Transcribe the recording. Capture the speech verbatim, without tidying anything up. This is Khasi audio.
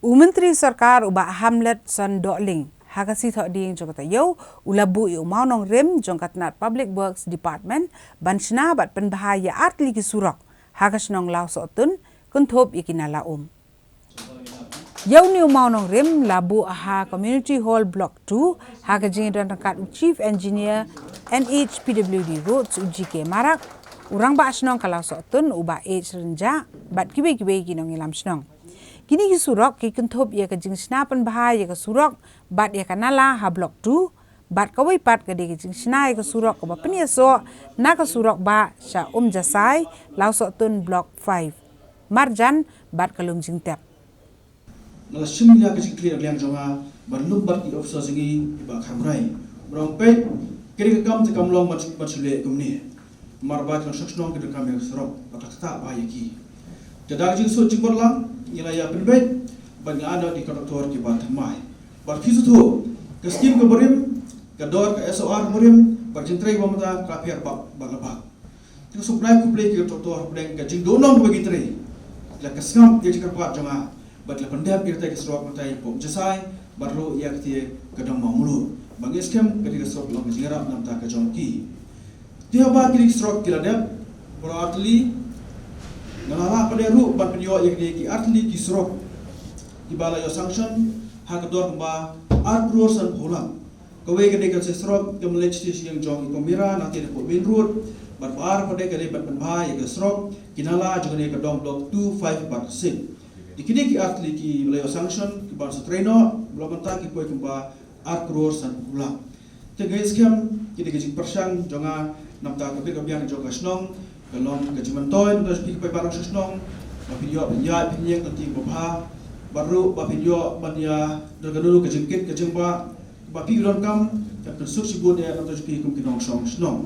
U Myntri Sorkar u Bah Hamletson Dohling, ha ka sngi Thohdieng jong ka taïew, u la buh ïa u mawnongrim jong ka tnat Public Works Department ban shna bad pynbha ïa artylli ki surok ha ka shnong Lawsohtun, kynthup ïa ki nala um. Ïa une u mawnongrim la buh ha Community Hall Block two ha ka jingïadon ryngkat u Chief Engineer N H P W D Roads, u G K Marak, u Rangbah Shnong ka Lawsohtun u Bah H Rynjah bad kiwei kiwei ki nongïalam shnong. Kine ki surok ki kynthup ïa ka jingshna pynbha ïa ka surok bad ïa ka nala ha Block two, bad kawei pat ka dei ka jingshna ïa ka surok kaba pynïasoh na ka surok bah sha Umjasai, Lawsohtun Block five, marjan bad ka lum jingtep. Nga la shim ïa ka jingkylli na liang jong nga ban lum bad ki officer jong ngi, i Bah Kharmrai. Ba ong peit, ka dei ka kam te kam long ban, ban shu leh kumne. Namar ba ki nongshong shnong ki donkam ïa ka surok, ba ka ktah bha ïa ki. Te da ka jingsuk jingmut lang, ngi la ïa pynbeit bad ngi la ai noh ki kontraktor kiba thymmai. Bad phi sngewthuh, ka skim kaba rim, ka dor ka S O R kaba rim, bad jingtrei ba mynta ka pher bak bak bak. Te nga sngewbha ban khublei ki kontraktor hapdeng ka jingduhnong kaba ki trei. La ka sngap ïa ka jingkyrpad jong nga bad la pyndep ïa katei ka surok mynta hapoh Umjasai bad ruh ïa katei ka dong Mawmluh. Ba ngi skhem ka dei ka surok long ka jingïarap na ka bynta ka jong ki. Te haba kine ki surok ki la dep baroh artylli, nga la lah pat ruh ban pynïoh ïa kine ki artylli ki surok kiba la ïoh sanction ha ka dor kumba ar klur sanphew lak. Kawei ka dei ka surok ka mlei station jong i Komira na te hapoh main road. Bad ba ar pat ka dei ban pynbha ïa ka surok ki nala jong kane ka dong Block two, five bad six. Te kine ki artylli ki la ïoh sanction kiba sa trei noh, ba la mynta ki poi kumba ar klur sanphew lak. Te nga ngeit skhem kine ki jingpyrshang jong nga na ka bynta ka bit ka biang jong ka shnong, ka long ka jingmyntoi na ka bynta jong phi ki paidbah nongshong shnong, ba phin ïoh ban ïaid phin ïeng ka lynti kaba bha, bad ruh ba phin ïoh ban ïa don kano kano ka jingkit ka jingbah ba phi donkam, kan pynsuk shibun ïa na ka bynta jong phi kum ki nongshong shnong.